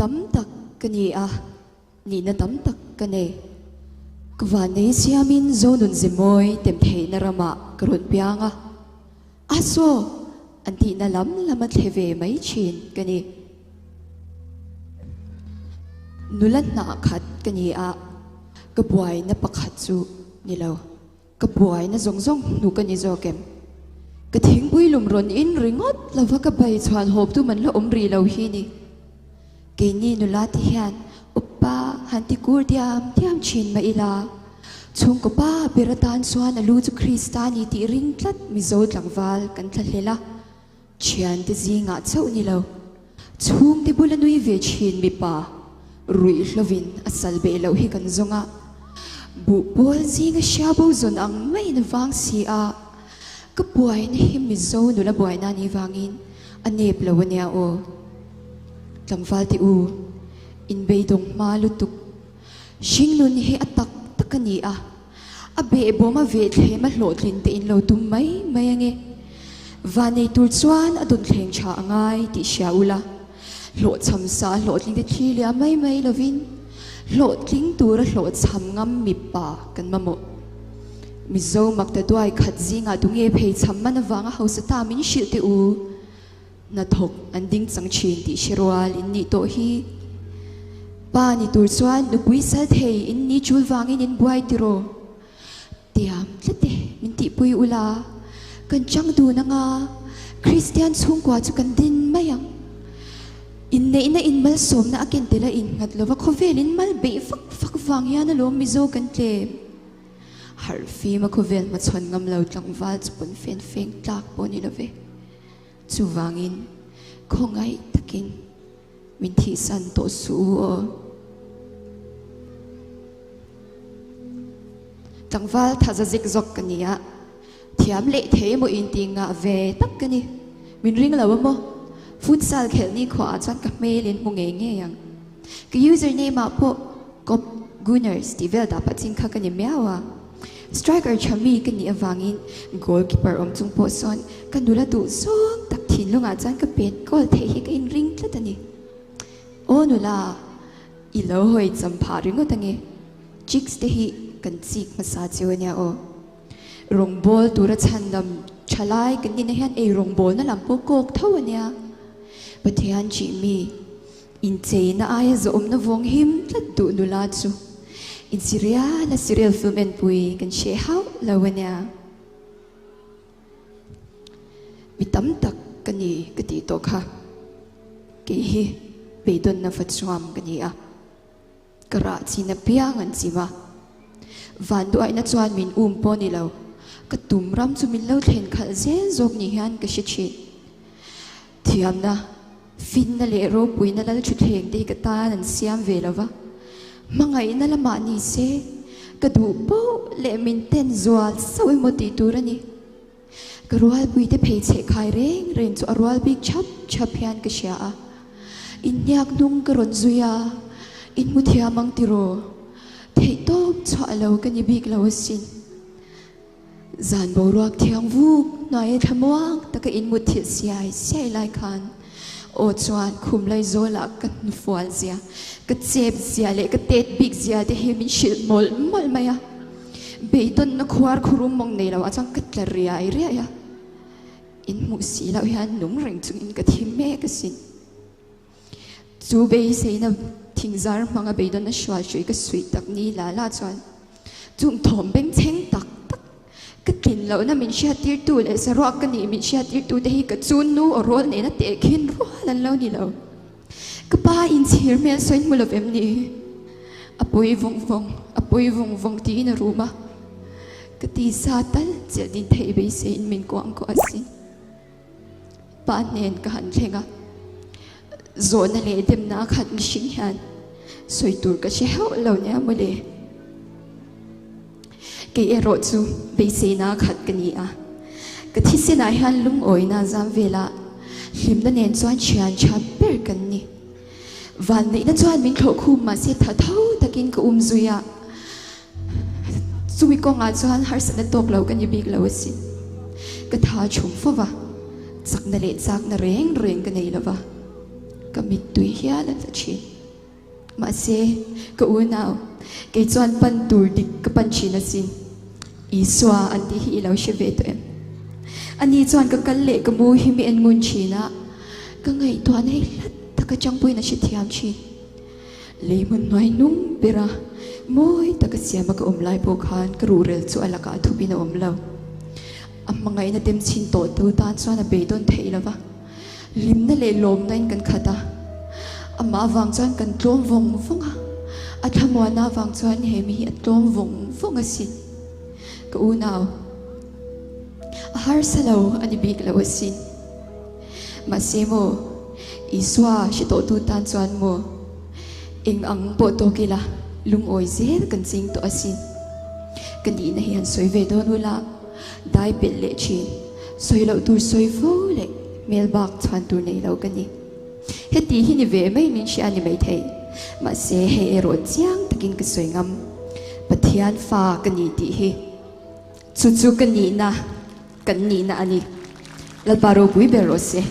tam tak ka ni a, nihna tam tak ka nei. Ka vannei siamin Zonun Zemawi tem theihna ramah ka rawn piang a, a saw an tihna lam lama thle ve mai thin ka ni. Nula hnah khat ka ni a, ka buaina pakhat chu ni lo. Ka buaina zawng zawng hnu ka ni zawk em? Ka thingpui lum rawn in ringawt lova ka bai chhuan hawp tum an la awm rih lo hi ni. Keini nula te hian upa han ti kur diam diam thin mah ila, chhungkaw pa ber atan chuan a lu chu Krista ni tih ring tlat Mizo tlangval kan thlahlel a. Thiante zingah chauh ni lo, chhungte bula nui ve thin mipa ruih hlovin a sal beh loh hi kan zawng a, buh pawl zinga hria bo zawn ang maiin a vang si a, ka buaina hi Mizo nula buaina a nih vangin a nep lo a nia aw. Tlangval te u, inbeidawng hma lutuk. Hringnun hi a tak tak a ni a. A behbawm a vehthlem a hlawhtlin te in lo tum mai mai ange. Vanei tur chuan a dawnthleng tha a ngai tih hria ula, hlawhchham sa hlawhtling te thlir liam mai mai lovin hlawhtling tura hlawhchham ngam mipa kan mamawh. Mizo makta duai khat zingah tunge pheichham man avanga hausa ta min hrilh teh u. Hnathawk an ding chang thin tih hre rual in nih tawh hi. Pa ni tur chuan nupui sal thei in ni chul vangin in buai tiraw? Tiam tlat e, min tihpui ula, kan chang dun anga Kristian chhungkua chu kan din mai ang. Inneihna in malsawmna a ken tel a innghat lova khawvel in mal beih vak vak vang hian alawm Mizo kan tlem. Harh fim a khawvel hmachhawn ngam lo tlangval chu pawn fen feng tlak pawh ni love. Chuvangin khawngaih takin min thihsan tawh suh u aw. Tlangval thaza zik zawk ka ni a, thiam leh thei emaw intih ngah ve tak ka ni. Min ring lo a maw? Futsal khelh ni khuaah chuan ka hmel in hmu ngei ngei ang. Ka username ah pawh Kop Gunners tih vel dah pah chin kha ka ni miau a. Striker tha mi ka nih avangin goalkeeper awm chung pawh sawn ka nula duh zawng tak thinlungah chuan ka pet goal theih hi ka inring tlat a ni. Aw nula, i lo hawi cham phah ringawt ange. Chicks te hi kan chik hmasa chiu ania aw. Rawngbawl tura chhandam tha lai kan nihna hian ei rawngbawlna lam pawh kawk tho ania. Pathian chih mi. Incheina aia zawhawmna vawng him tlat duh nula chu insirial a serial film enpui kan hre hauh lo a nia. Mi tam tak ka ni ka tih tawh kha kei hi beidawnna va chuam ka ni a, ka rah chin apiang an chim a, vanduaina chuan min um pawh ni lo, ka tum ram chu min lo thlen khalh zel zawk ni hian ka hre thin. Thiamna, finna leh ropuina lal thutthleng te hi ka tan an siam ve lo va, hmangaihna lamah ni se ka duh poh leh min ten zual sauh emaw tih tur a ni. Ka rualpuite pheichheh khai reng reng chu a rual bik chhap chhap hian ka hria a, inhniak hnung ka rawn zui a, inhmu thiam ang tiraw? Theihtawp chhuah lo ka ni bik lo asin. Zan boruak thiang vuk hnuaia thlamuang taka inmut thilh siai siai lai khan aw chuan khum Laizawl-ah ka hnufual zia, ka chep zia leh ka tet bik zia te hi min hrilh mawlh mawlh mai a. Beidawnna khuar khurum mawng nei loah chuan ka tla riai riai a, inhmuh si loh hian nung reng chungin ka thi mek asin. Chu beiseina thingzar hmanga beidawn a hrual hrui ka suih tak ni la la chuan chung thawm bengchheng tak tak ka tlin lohna min hriattirtu leh saruak ka nih min hriattirtu te hi ka chun nu aw rawl nena tehkhin rual an lo ni lo. Ka pa inchhir hmel sawi hmu lo vem ni? A pawi vawng vawng, a pawi vawng vawng tiin a rum a, ka tisa tal chelh din theih beiseiin min kuangkuah asin. Pa hnen ka han thleng a, zawhna leh demna a khat mihring hian sawi tur ka hre hauh lo nia mawle. Kei erawh chu beiseina a khat ka ni a, ka thisenah hian lungawina a zam vel a, hlimna nen chuan thian tha ber kan ni. Vanneihna chuan min thlawh khum mahse tha tho takin ka um zui a. Chumi kawngah chuan harsatna tawk lo ka ni bik lo asin. Ka tha chhum fo va, chakna leh chakna reng reng ka nei lo va, ka mittui hial a tla thin. Mahse, ka unau, kei chuan pan tur dik ka pan thin asin. Isua an tih hi i lo hre ve tawh em? Ani chuan ka kal leh ka mu hi mi en ngun thin a, ka ngaihtuahna hi hlat taka changpuiin a hrethiam thin. Lei hmun hnuai hnung bera mawi taka siama ka awm lai pawh khan ka ruhrel chu a lakah thupin a awm lo. A hmangaihna dem chhin tawh tu tan chuan a beidawn theih lo va, hlimna leh lawmna in kan khat a. Amah avang chuan kan tlawm vawng vawng a, a thlamuanna avang chuan he mi hi a tlawm vawng vawng asin. Ka unau, a harsa lo a ni bik lo asin. Mahse maw, Isua hre tawhtu tan chuan maw, eng ang pawh tawk ila lungawi zel kan ching tawh asin. Ka nihna hi han sawi ve dawn ula, dai pelh leh thin, sawi loh tur sawi fo leh hmel bak chhuan tur nei lo ka ni. Heti hi ni ve mai min hria ni maithei. Mahse hei erawh chiang takin ka sawi ngam, Pathian fa ka ni tih hi. Chu chu ka nihna, kan nihna a ni. Lalpa ropui ber rawh se.